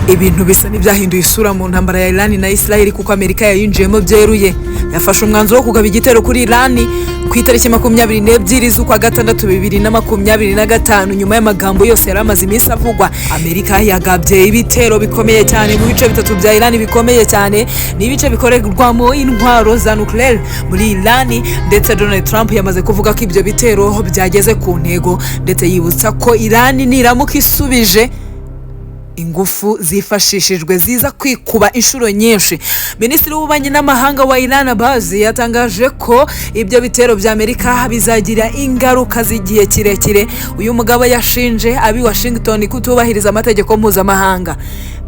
Ibintu bisa n'ibyahinduye isura mu ntambara ya Iran na Israel, kuko Amerika yayinjiyemo byeruye. Yafashe umwanzuro wo kugaba igitero kuri Iran ku itariki 22 z'ukwa gatandatu 2025, nyuma y'amagambo yose yari amaze iminsi avugwa. Amerika yagabye ibitero bikomeye cyane mu bice bitatu bya Iran bikomeye cyane, ni ibice bikorerwamo intwaro za nuclear muri Iran. Ndetse Donald Trump yamaze kuvuga ko ibyo bitero byageze ku ntego, ndetse yibutsa ko Iran niramuka isubije, ingufu zifashishijwe ziza kwikuba inshuro nyinshi. Minisitiri w'ububanyi n'amahanga wa Iran, Abbas, yatangaje ko ibyo bitero bya Amerika bizagira ingaruka z'igihe kirekire. Uyu mugabo yashinje abi Washington kutubahiriza amategeko mpuzamahanga.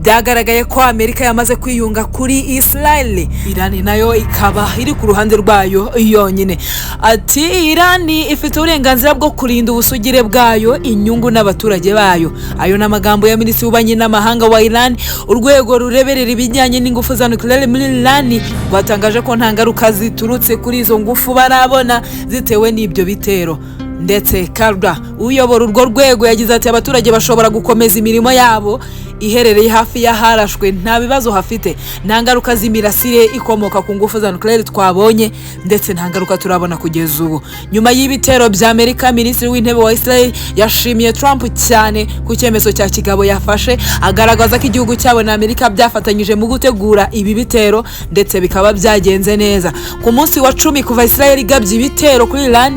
Byagaragaye ko Amerika yamaze kwiyunga kuri Israel, Iran nayo ikaba iri ku ruhande rwayo yonyine. Ati: "Iran ifite uburenganzira bwo kurinda ubusugire bwayo, inyungu n'abaturage bayo." Ayo ni amagambo ya minisitiri w'ububanyi n'amahanga wa Iran. Urwego rureberera ibijyanye n'ingufu za nuclear muri Iran rwatangaje ko nta ngaruka ziturutse kuri izo ngufu barabona zitewe n'ibyo bitero. Ndetse Karda uyobora urwo rwego yagize ati: "Abaturage bashobora gukomeza imirimo yabo iherereye hafi y'aharashwe, nta bibazo hafite. Nta ngaruka z'imirasire ikomoka ku ngufu za nuclear twabonye, ndetse nta ngaruka turabona kugeza ubu." Nyuma y'ibitero bya Amerika, minisitiri w'intebe wa Israel yashimiye Trump cyane ku cyemezo cya kigabo yafashe, agaragaza ko igihugu cyabo na Amerika byafatanyije mu gutegura ibi bitero, ndetse bikaba byagenze neza. Ku munsi wa 10 kuva Israel igabye ibitero kuri Iran,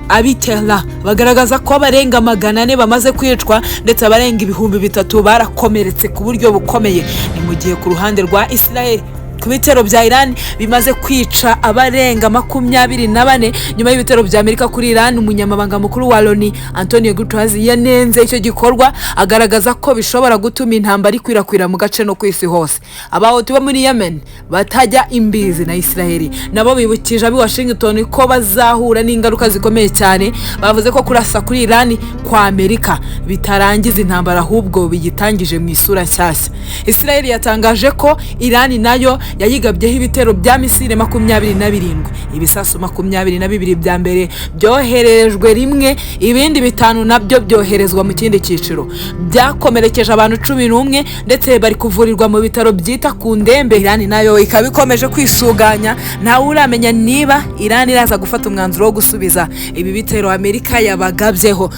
abitera bagaragaza ko abarenga 400 bamaze kwicwa, ndetse abarenga 3000 barakomeretse ku buryo bukomeye. Ni mu gihe ku ruhande rwa Israel, ku bitero bya Iran bimaze kwica abarenga 24. Nyuma y'ibitero bya Amerika kuri Iran, umunyamabanga mukuru wa Loni, Antonio Guterres, yanenze icyo gikorwa, agaragaza ko bishobora gutuma intambara ikwirakwira mu gace no ku isi hose. Abahuti bo muri Yemen batajya imbizi na Israel nabo bibukije ab'i Washington ko bazahura n'ingaruka zikomeye cyane. Bavuze ko kurasa kuri Iran kwa Amerika bitarangiza intambara, ahubwo biyitangije mu isura nshyashya. Israel yatangaje ko Iran nayo yayigabyeho ibitero bya misile 27. Ibisasu 22 bya mbere byoherejwe rimwe, ibindi bitanu nabyo byoherezwa mu kindi cyiciro. Byakomerekeje abantu 11, ndetse bari kuvurirwa mu bitaro byita ku ndembe. Iran nayo ikaba ikomeje kwisuganya. Ntawe uramenya niba Iran iraza gufata umwanzuro wo gusubiza ibi bitero Amerika yabagabyeho.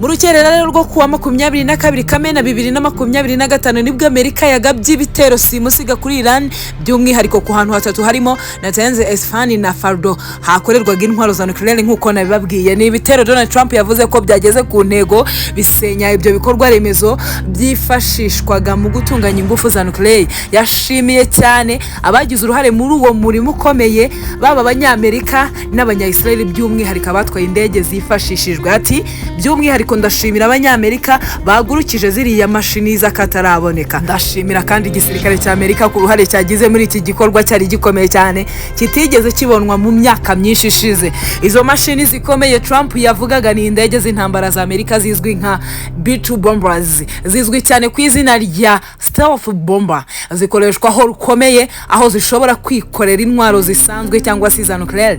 Mu rukerera rero rwo kuwa 22 Kamena 2025, nibwo Amerika yagabye ibitero simusiga kuri Iran, by'umwihariko ku hantu hatatu harimo Natanz, Esfahani na Fardo, hakorerwaga intwaro za nuclear nk'uko nabibabwiye. Ni ibitero Donald Trump yavuze ko byageze ku ntego, bisenya ibyo bikorwa remezo byifashishwaga mu gutunganya ingufu za nuclear. Yashimiye cyane abagize uruhare muri uwo murimo ukomeye, baba Abanyamerika n'Abanya-Israel, by'umwihariko abatwaye indege zifashishijwe. Ati: "By'umwihariko ndashimira Abanyamerika bagurukije ziriya mashini z'akataraboneka. Ndashimira kandi igisirikare cya Amerika ku ruhare cyagize muri iki gikorwa cyari gikomeye cyane, kitigeze kibonwa mu myaka myinshi ishize." Izo mashini zikomeye Trump yavugaga ni indege z'intambara za Amerika zizwi nka B2 bombers, zizwi cyane ku izina rya stealth bomber. Zikoreshwa aho rukomeye, aho zishobora kwikorera intwaro zisanzwe cyangwa se iza nuclear.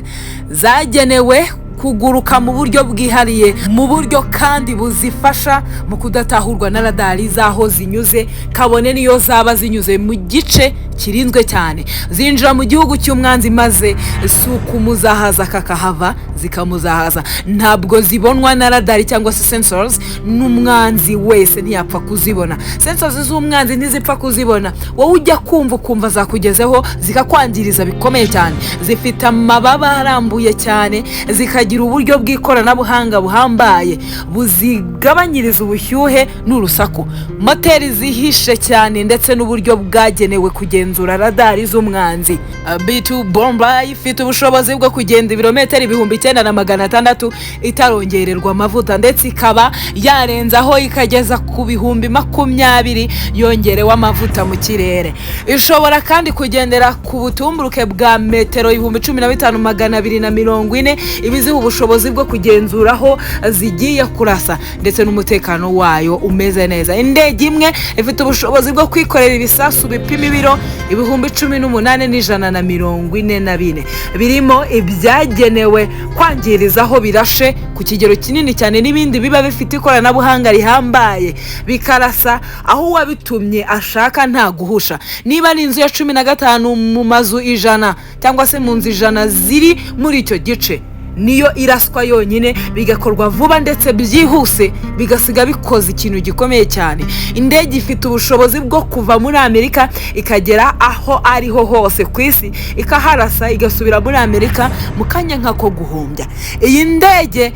Zagenewe kuguruka mu buryo bwihariye, mu buryo kandi buzifasha mu kudatahurwa na radari z'aho zinyuze, kabone niyo zaba zinyuze mu gice kirinzwe cyane. Zinjira mu gihugu cy'umwanzi, maze si ukumuzahaza kakahava, zikamuzahaza. Ntabwo zibonwa na radari cyangwa se sensors, n'umwanzi wese ntiyapfa kuzibona. Sensors z'umwanzi ntizipfa kuzibona. Wowe ujya kumva ukumva zakugezeho, zikakwangiriza bikomeye cyane. Zifite amababa arambuye cyane, zikagira uburyo bw'ikoranabuhanga buhambaye buzigabanyiriza ubushyuhe n'urusaku, moteri zihishe cyane, ndetse n'uburyo bwagenewe kugenzura radari z'umwanzi. B2 bomber ifite ubushobozi bwo kugenda ibirometero 9600 itarongererwa amavuta, ndetse ikaba yarenzaho ikageza ku 20,000 yongerewe amavuta mu kirere. Ishobora kandi kugendera ku butumburuke bwa metero 15,240, ibiziha ubushobozi bwo kugenzura aho zigiye kurasa, ndetse n'umutekano wayo umeze neza. Indege imwe ifite ubushobozi bwo kwikorera ibisasu bipima ibiro 18,144, birimo ibyagenewe Kwangiriza aho birashe ku kigero kinini cyane n'ibindi biba bifite ikoranabuhanga rihambaye, bikarasa aho uwabitumye ashaka nta guhusha. Niba ari inzu ya 15 mu mazu 100 cyangwa se mu nzu 100 ziri muri icyo gice, niyo iraswa yonyine, bigakorwa vuba ndetse byihuse, bigasiga bikoze ikintu gikomeye cyane. Indege ifite ubushobozi bwo kuva muri Amerika ikagera aho ariho hose ku isi, ikaharasa, igasubira muri Amerika mu kanya nk'ako guhumbya. Iyi ndege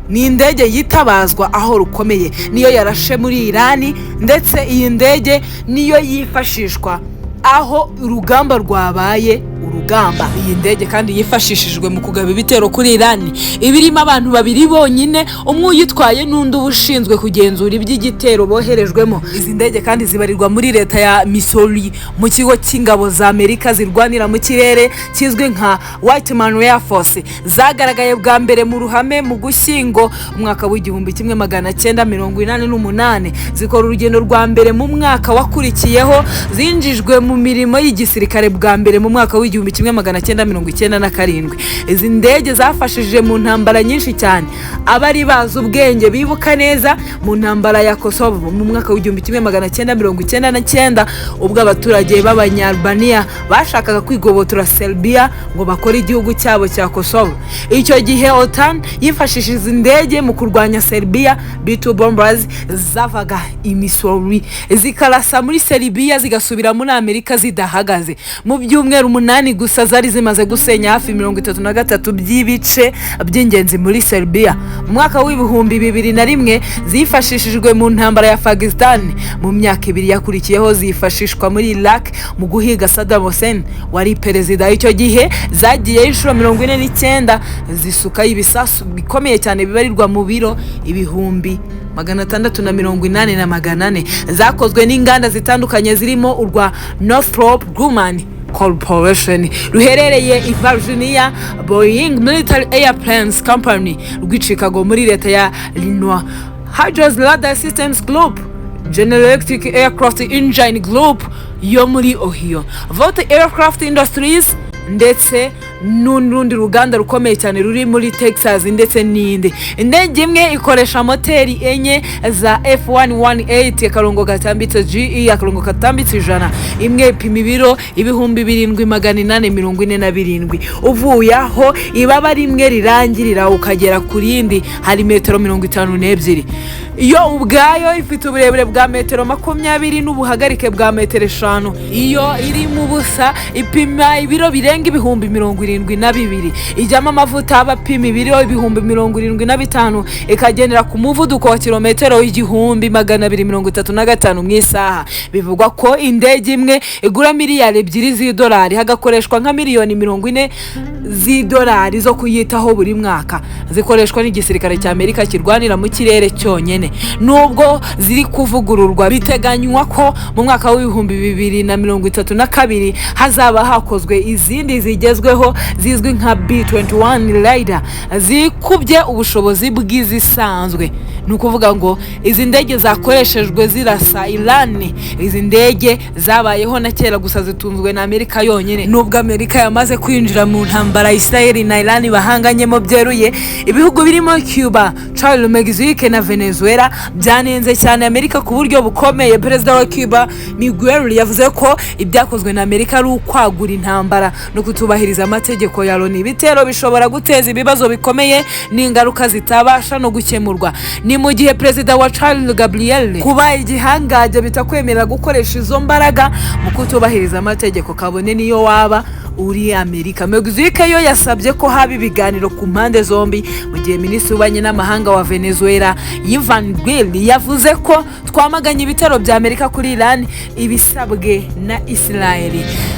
ni indege yitabazwa aho rukomeye, niyo yarashe muri Irani, ndetse iyi ndege niyo yifashishwa aho urugamba rwabaye urugamba. Iyi ndege kandi yifashishijwe mu kugaba ibitero kuri Irani. Iba irimo abantu babiri bonyine, umwe uyitwaye n'undi uba ushinzwe kugenzura iby'igitero boherejwemo. Izi ndege kandi zibarirwa muri leta ya Missouri mu kigo cy'ingabo za Amerika zirwanira mu kirere kizwi nka Whiteman Air Force. Zagaragaye bwa mbere mu ruhame mu Gushyingo umwaka w'1988, zikora urugendo rwa mbere mu mwaka wakurikiyeho. Zinjijwe mu mirimo y'igisirikare bwa mbere mu mwaka w'1997. Izi ndege zafashije mu ntambara nyinshi cyane. Abari bazi ubwenge bibuka neza mu ntambara ya Kosovo mu mwaka w'1999, ubwo abaturage b'Abanyalbania bashakaga kwigobotora Serbia ngo bakore igihugu cyabo cya Kosovo. Icyo gihe OTAN yifashishije izi ndege mu kurwanya Serbia. B2 bombers zavaga i Missouri zikarasa muri Serbia, zigasubira muri Amerika zidahagaze. Mu byumweru 8 gusa zari zimaze gusenya hafi 33 by'ibice by'ingenzi muri Serbia. Mu mwaka w'2001 zifashishijwe mu ntambara ya Afghanistan. Mu myaka 2 yakurikiyeho zifashishwa muri Iraq mu guhiga Saddam Hussein wari perezida icyo gihe. Zagiyeyo inshuro 49, zisukayo ibisasu bikomeye cyane bibarirwa mu biro 680,400. Zakozwe n'inganda zitandukanye zirimo urwa Northrop Grumman Corporation ruherereye i Virginia, Boeing Military Airplanes Company rw'i Chicago muri leta ya Illinois, Hughes Radar Systems Group, General Electric Aircraft Engine Group yo muri Ohio, Vought Aircraft Industries ndetse n'urundi ruganda rukomeye cyane ruri muri Texas, ndetse n'indi. Indege imwe ikoresha moteri enye za F118 akarongo gatambitse GE akarongo katambitse 100. Imwe ipima ibiro 7847. Uvuye aho ibaba rimwe rirangirira ukagera ku rindi hari metero 52. Iyo ubwayo ifite uburebure bwa metero 20 n'ubuhagarike bwa metero 5. Iyo iri mu busa ipima ibiro birenga 72,000. Ijyamo amavuta aba apima ibiro 75,000, ikagendera ku muvuduko wa kilometero 1235 mu isaha. Bivugwa ko indege imwe igura miliyari 2 z'idolari, hagakoreshwa nka miliyoni 40 z'idolari zo kuyitaho buri mwaka. Zikoreshwa n'igisirikare cya Amerika kirwanira mu kirere cyonyine. Nubwo ziri kuvugururwa, biteganywa ko mu mwaka w'2032 hazaba hakozwe izindi zigezweho zizwi nka B21 Raider, zikubye ubushobozi bw'izisanzwe. Ni ukuvuga ngo izi ndege zakoreshejwe zirasa Iran, izi ndege zabayeho na kera, gusa zitunzwe na Amerika yonyine. Nubwo Amerika yamaze kwinjira mu ntambara Israel na Iran bahanganyemo byeruye, ibihugu birimo Cuba, Chile, Mexique na Venezuela byanenze cyane Amerika ku buryo bukomeye. Perezida wa Cuba Miguel yavuze ko ibyakozwe na Amerika ari ukwagura intambara no kutubahiriza amategeko ya Loni, ibitero bishobora guteza ibibazo bikomeye n'ingaruka zitabasha no gukemurwa. Ni mu gihe perezida wa Chile Gabriel kuba igihangange bitakwemerera gukoresha izo mbaraga mu kutubahiriza amategeko, kabone niyo waba uri Amerika. Mexique yo yasabye ko haba ibiganiro ku mpande zombi, mu gihe minisitiri w'ububanyi n'amahanga wa Venezuela Yvan Gil yavuze ko twamaganye ibitero bya Amerika kuri Iran ibisabwe na Israel.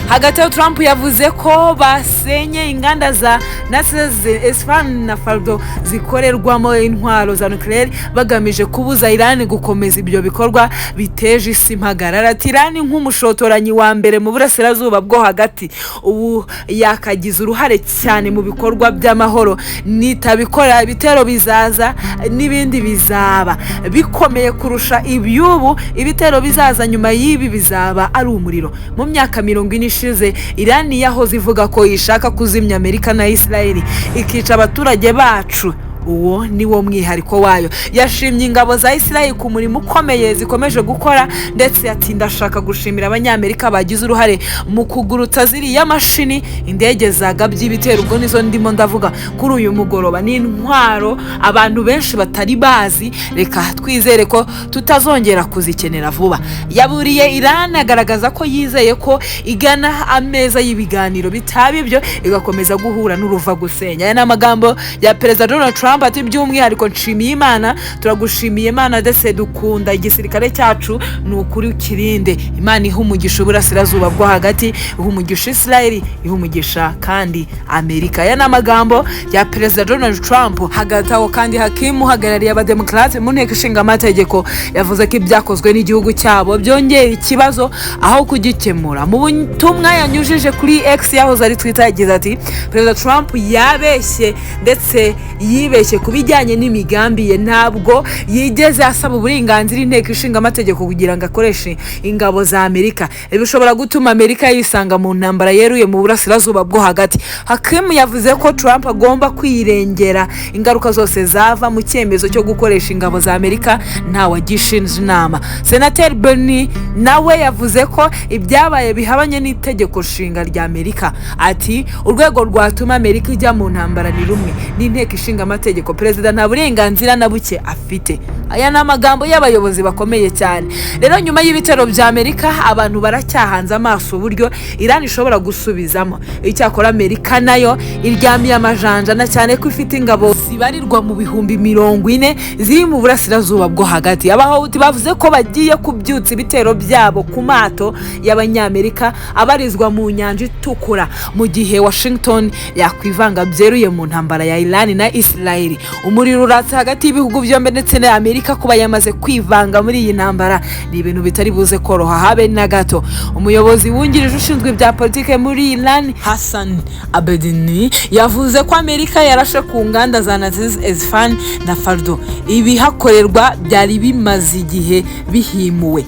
Hagati aho Trump yavuze ko basenye inganda za Natanz, Isfahan na Fordo zikorerwamo intwaro za nucleaire, bagamije kubuza Iran gukomeza ibyo bikorwa biteje isi impagarara. Ati Iran nk'umushotoranyi wa mbere mu burasirazuba bwo hagati ubu Ubu yakagize uruhare cyane mu bikorwa by'amahoro. Nitabikora, ibitero bizaza n'ibindi bizaba bikomeye kurusha iby'ubu. Ibitero bizaza nyuma y'ibi bizaba ari umuriro. Mu myaka 40 ishize, Irani yahoze ivuga ko ishaka kuzimya Amerika na Israel, ikica abaturage bacu. Uwo ni wo mwihariko wayo. Yashimye ingabo za Israel ku murimo ukomeye zikomeje gukora, ndetse ati: "Ndashaka gushimira Abanyamerika bagize uruhare mu kugurutsa ziriya mashini, indege zagabye ibitero." Ubwo nizo ndimo ndavuga kuri uyu mugoroba. Ni intwaro abantu benshi batari bazi. Reka twizere ko tutazongera kuzikenera vuba. Yaburiye Iran, agaragaza ko yizeye ko igana ameza y'ibiganiro, bitaba ibyo igakomeza guhura n'uruva gusenya. Aya ni amagambo ya Perezida Donald Trump. Ati: "By'umwihariko nshimiye Imana, turagushimiye Imana, ndetse dukunda igisirikare cyacu. Ni ukuri kirinde. Imana iha umugisha Uburasirazuba bwo Hagati, iha umugisha Israel, iha umugisha kandi Amerika." Aya ni amagambo ya Perezida Donald Trump. Hagati aho kandi, Hakimu uhagarariye Abademokarate mu Nteko Ishinga Amategeko yavuze ko ibyakozwe n'igihugu cyabo byongera ikibazo aho kugikemura. Mu butumwa yanyujije kuri X, yahoze ari Twitter, yagize ati: "Perezida Trump yabeshye ndetse yibeshye ku bijyanye n'imigambi ye. Ntabwo yigeze asaba uburenganzira Inteko Ishinga Amategeko kugira ngo akoreshe ingabo za Amerika. Ibi bishobora gutuma Amerika yisanga mu ntambara yeruye mu Burasirazuba bwo Hagati." Hakimu yavuze ko Trump agomba kwirengera ingaruka zose zava mu cyemezo cyo gukoresha ingabo za Amerika ntawe agishinja inama. Senateri Bernie nawe yavuze ko ibyabaye bihabanye n'itegeko nshinga rya Amerika. Ati: "Urwego rwatuma Amerika ijya mu ntambara ni rumwe, n'Inteko Ishinga Amategeko. Perezida nta burenganzira na buke afite." Aya ni amagambo y'abayobozi bakomeye cyane. Rero nyuma y'ibitero bya Amerika, abantu baracyahanze amaso uburyo Iran ishobora gusubizamo. Icyakora Amerika nayo iryamiye amajanja, na cyane ko ifite ingabo zibarirwa mu 40,000 ziri mu Burasirazuba bwo Hagati. Abahuti bavuze ko bagiye kubyutsa ibitero byabo ku mato y'Abanyamerika abarizwa mu Nyanja Itukura mu gihe Washington yakwivanga byeruye mu ntambara ya Iran na Israel. Umuriro uratse hagati y'ibihugu byombi, ndetse na Amerika kuba yamaze kwivanga muri iyi ntambara ni ibintu bitari buze koroha habe na gato. Umuyobozi wungirije ushinzwe ibya politike muri Iran, Hassan Abedini, yavuze ko Amerika yarashe ku nganda za Natanz, Esfahan na Fardo. Ibihakorerwa byari bimaze igihe bihimuwe.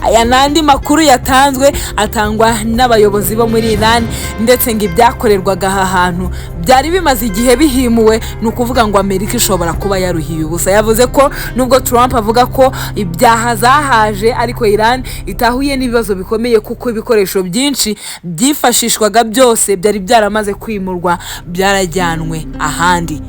Aya ni andi makuru yatanzwe, atangwa n'abayobozi bo muri Iran, ndetse ngo ibyakorerwaga aha hantu byari bimaze igihe bihimuwe. Ni ukuvuga ngo Amerika ishobora kuba yaruhiye ubusa. Yavuze ko nubwo Trump avuga ko ibyaha zahaje, ariko Iran itahuye n'ibibazo bikomeye, kuko ibikoresho byinshi byifashishwaga byose byari byaramaze kwimurwa, byarajyanwe ahandi.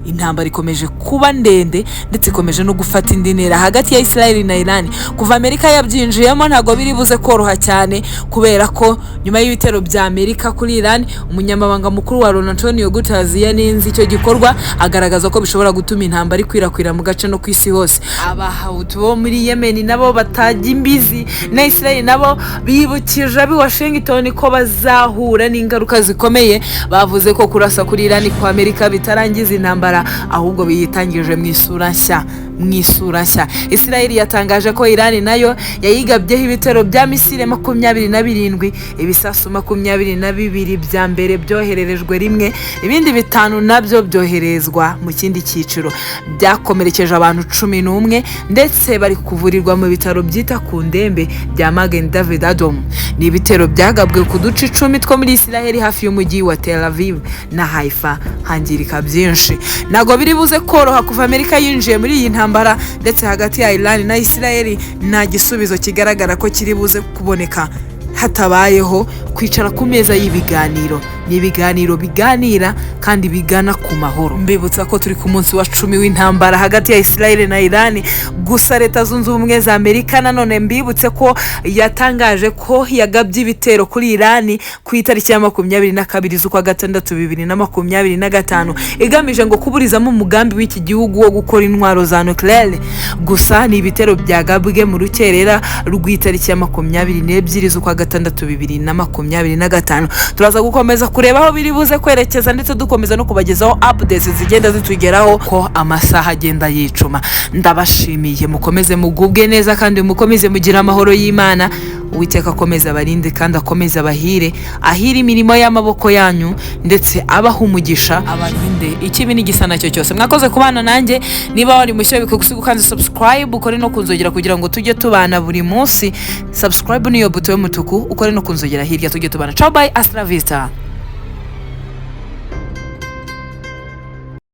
Intambara ikomeje kuba ndende, ndetse ikomeje no gufata indi ntera hagati ya Israel na Iran. Kuva Amerika yabyinjiyemo, ntabwo biri buze koroha cyane, kubera ko nyuma y'ibitero bya Amerika kuri Iran, umunyamabanga mukuru wa Loni Antonio Guterres yaninze icyo gikorwa, agaragaza ko bishobora gutuma intambara ikwirakwira mu gace no ku isi hose. Abahutu bo muri Yemen nabo batajya imbizi na Israel nabo bibukije ab'i Washington ko bazahura n'ingaruka zikomeye. Bavuze ko kurasa kuri Iran kwa Amerika bitarangiza intambara, ahubwo biyitangije mu isura nshya. Mu isura nshya, Israel yatangaje ko Iran nayo yayigabyeho ibitero bya misile 27. Ibisasu 22 bya mbere byohererejwe rimwe, ibindi 5 nabyo byoherezwa mu kindi cyiciro. Byakomerekeje abantu 11, ndetse bari kuvurirwa mu bitaro byita ku ndembe bya Magen David Adom. Ni ibitero byagabwe ku duce 10 two muri Israel, hafi y'umujyi wa Tel Aviv na Haifa, hangirika byinshi. Ntabwo biri buze koroha kuva Amerika yinjiye muri iyi ntambara, ndetse hagati ya Iran na Israel nta gisubizo kigaragara ko kiri buze kuboneka hatabayeho kwicara ku meza y'ibiganiro. Ni ibiganiro biganira kandi bigana ku mahoro. Mbibutsa ko turi ku munsi wa 10 w'intambara hagati ya Israel na Iran. Gusa Leta Zunze Ubumwe za Amerika nanone mbibutse ko yatangaje ko yagabye ibitero kuri Iran ku itariki ya 22 z'ukwa gatandatu 2025, igamije ngo kuburizamo umugambi w'iki gihugu wo gukora intwaro za nucléaire. Gusa ni ibitero byagabwe mu rukerera rw'itariki ya 22 z'ukwa gatandatu 2025. Turaza gukomeza kureba. Kureba aho biri buze kwerekeza, ndetse dukomeza no kubagezaho updates zigenda zitugeraho ko amasaha agenda yicuma. Ndabashimiye, mukomeze mugubwe neza kandi mukomeze mugire amahoro y'Imana. Uwiteka akomeze abarinde kandi akomeze abahire, ahire imirimo y'amaboko yanyu, ndetse abaha umugisha, abarinde ikibi n'igisa nacyo cyose. Mwakoze kubana nanjye. Niba wari mushya, bikugusiga ukanze subscribe, ukore no kunzogera kugira ngo tujye tubana buri munsi. Subscribe niyo buto y'umutuku, ukore no kunzogera hirya, tujye tubana. Ciao, bye, hasta la vista.